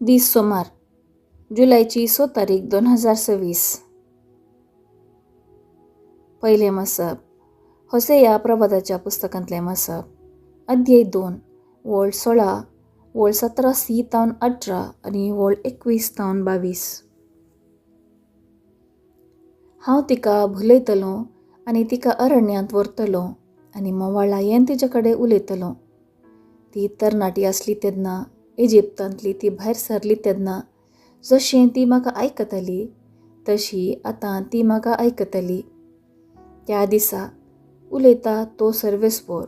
दीस सोमार, जुलयची 6 तारीख 2026. पयलें मसप होसेया प्रवादाच्या पुस्तकांतलें मसप, अध्याय 2, वळ 16, वळ 17 सी तावन 18 आनी वळ 21 तावन 22. हांव तिका भुलयतलो आनी तिका अरण्यांत व्हरतलो आनी मोवाळायेन तिचे कडेन उलयतलो. ती तरणाटी आसली तेन्ना, इजिप्तांतली ती भायर सरली तेन्ना जशें ती म्हाका आयकताली तशी आतां ती म्हाका आयकतली. त्या दिसा उलयता तो सर्वेस्पोर,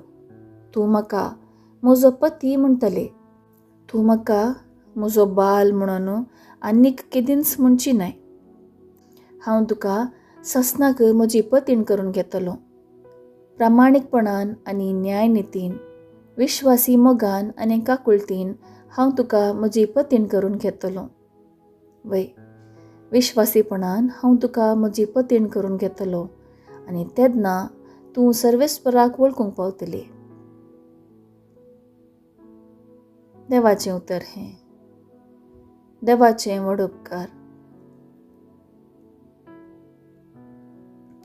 तूं म्हाका म्हजो पती म्हणटले, तूं म्हाका म्हजो बाल म्हणून आनीक केदींच म्हणची नाय. हांव तुका ससनाक म्हजी पतीण करून घेतलो. प्रामाणीकपणान आनी न्यायनितीन, विश्वासी मोगान आनी काकुळतीन हांव तुका म्हजी पतीण करून घेतलो. वय, विश्वासीपणान हांव तुका म्हजी पतीण करून घेतलो आनी तेन्ना तूं सर्वेस्पराक वळखूंक पावतली. देवाचें उतर हें. देवाचें व्हड उपकार.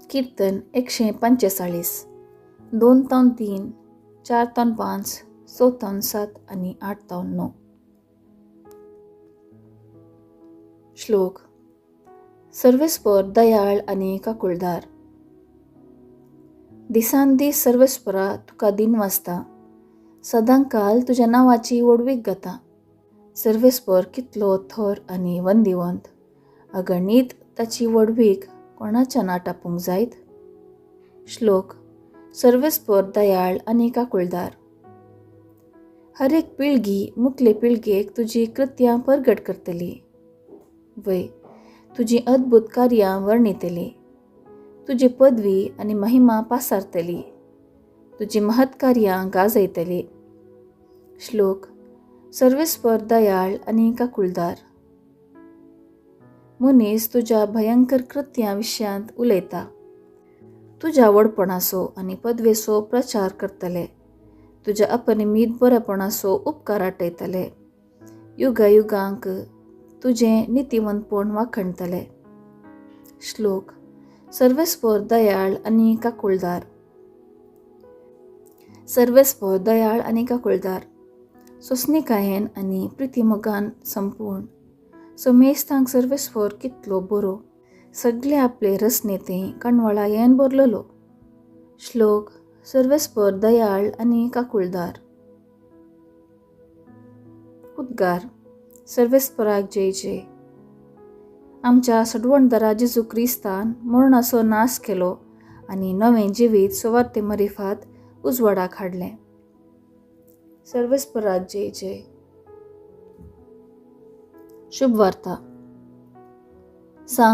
कीर्तन 145, 2 तावन 3, 4 तावन 5, 6 तावन 7 आनी 8 तावन 9. श्लोक. सर्वेस्पर दयाळ आनी काकुळदार. दिसान दीस सर्वेस्परा तुका दिन वाचता, सदांकाल तुज्या नांवाची व्हडवीक गाता. सर्वेस्पर कितलो थर आनी वंदिवंत, अगणीत ताची व्हडवीक कोणाच्या आटापूंक जायत. श्लोक. सर्वेस्पर दयाळ आनी काकुळदार. हर एक पिळगी मुखले पिळगेक तुजी कृत्यां परगट करतली. वय, तुजी अद्भुत कार्यां वर्णितली. तुजी पदवी आनी महिमा पासारतली. तुजी महत्कार्यां गाजयतली. श्लोक. सर्वेस्पर दयाळ आनी काकुळदार. मनीस तुज्या भयंकर कृत्यां विशयांत उलयता. तुज्या व्हडपणाचो आनी पदवेचो प्रचार करतले. तुज्या अपरिमीत बरेपणाचो उपकार आटयतले. युगायुगांक तुजें नितीवंतपण वाखणतले. श्लोक. सर्वेस्पर दयाळ आनी काकुळदार. सर्वेस्पर दयाळ आनी काकुळदार, सोंसणीकायेन आनी प्रितीमोगान संपूर्ण. सोमेस्तांक सर्वेस्पर कितलो बरो, सगळे आपले रचनेते काणवळायेन भरलेलो. श्लोक. सर्वेस्पर दयाळ आनी काकुळदार. उद्गार. सर्वेस्पराक जय जय. आमच्या सडवणदारा जेजू क्रिस्तान मरणाचो नाश केलो आनी नवें जिवीत सुवार्ते मरिफात उजवाडाक हाडलें. सर्वेस्पराक जय जय. शुभ वार्ता.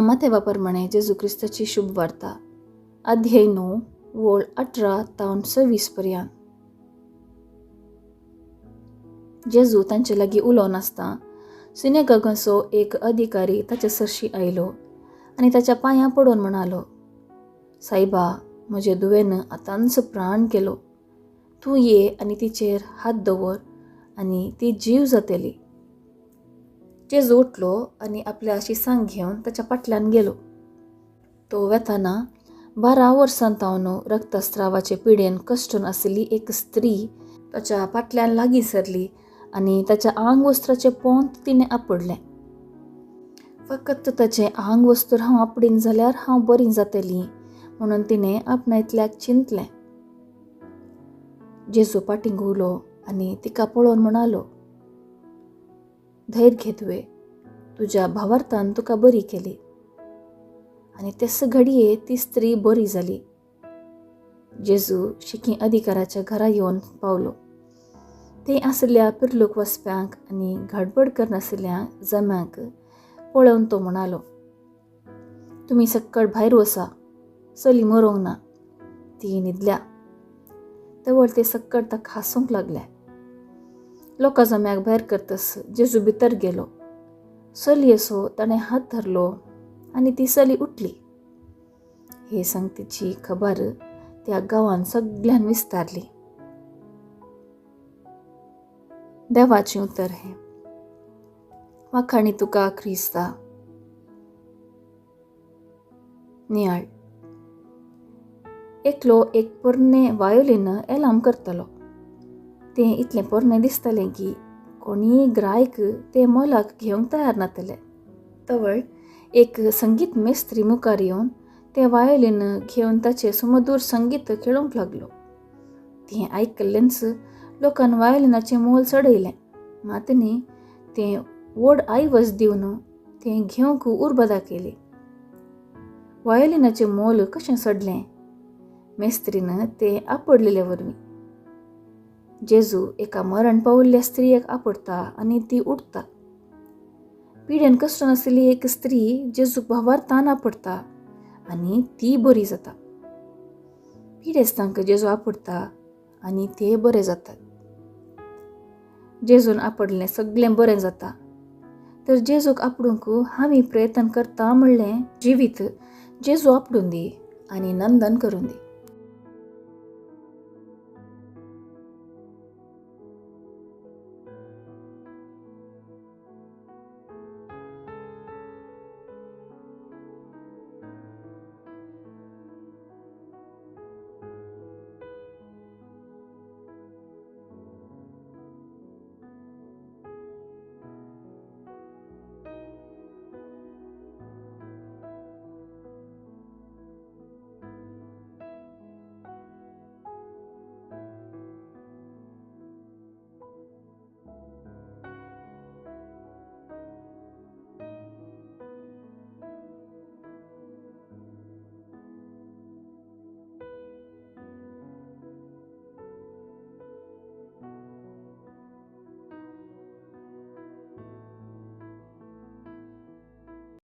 माथेवा प्रमाणे जेजू क्रिस्ताची शुभ वार्ता, अध्याय 9, वळ 18 तावन 26 पर्यंत. जेजू तांचे लागीं उलोवन आसता सिनेगागाचो एक अधिकारी ताचे सरशी आयलो आनी ताच्या पांयां पडून म्हणालो, सायबा, म्हजे धुवेन आतांच प्राण केलो. तूं ये आनी तिचेर हात दवर आनी ती जीव जातली. जेजू उठलो आनी आपल्या शिसांक घेवन ताच्या फाटल्यान गेलो. तो वेताना 12 वर्सां तावन रक्तस्रावाचे पिडेन कश्टून आशिल्ली एक स्त्री ताच्या फाटल्यान लागीं सरली आनी ताच्या आंगवस्त्राचें पोंत तिणें आपडलें. फकत ताचें आंगवस्त्र हांव आपडीन जाल्यार हांव बरी जातली म्हणून तिणें आपणायतल्याक चिंतलें. जेजू फाटीं घुंवलो आनी तिका पळोवन म्हणालो, धैर्य घे तुवें, तुज्या भावार्थान तुका बरी केली. आनी तेच घडये ती स्त्री बरी जाली. जेजू शिकी अधिकाराच्या घरा येवन पावलो. थंय आशिल्ल्या पिर्लूक वचप्यांक आनी घडबड करनाशिल्ल्या जम्यांक पळोवन तो म्हणालो, तुमी सक्कड भायर वसा, चली मरोंक ना, ती न्हिदल्या. तवळ ते सक्कड ताका हांसूंक लागले. लोकां जम्याक भायर करतस जेजू भितर गेलो. चलयेचो ताणें हात धरलो आनी ती चली उठली. हे संगतीची खबर त्या गांवान सगळ्यान विस्तारली. देवाचें उतर हें. वाखाणी तुका क्रिस्ता. नियाळ. एकलो एक पोरणें वायोलीन एलाम करतालो. तें इतलें पोरणें दिसतालें की कोणीय ग्रायक तें मोलाक घेवंक तयार नातले. तवळ एक संगीत मेस्त्री मुखार येवन तें वायोलीन घेवन ताचें सुमधूर संगीत खेळोवंक लागलो. तें आयकल्लेंच लोकान वायोलिनाचें मोल चडयलें. मात न्ही तें व्हड आयवज दिवन तें घेवंक उर्बा दाखयली. वायोलिनाचें मोल कशें चडलें? मेस्त्रीन तें आपडलेले वरवीं. जेजू एका मरण पाविल्ल्या स्त्रियेक आपडटा आनी ती उठता. पिडेन कश्ट नाशिल्ली एक स्त्री जेजूक भावार्थान आपडटा आनी ती बरी जाता. पिडेस्तांक जेजू आपडटा आनी ते बरे जातात. जेजून आपडलें सगळें बरें जाता. तर जेजूक आपडूंक हांवी प्रयत्न करता म्हणलें जिवीत जेजू आपडून दी आनी नंदन करून दी.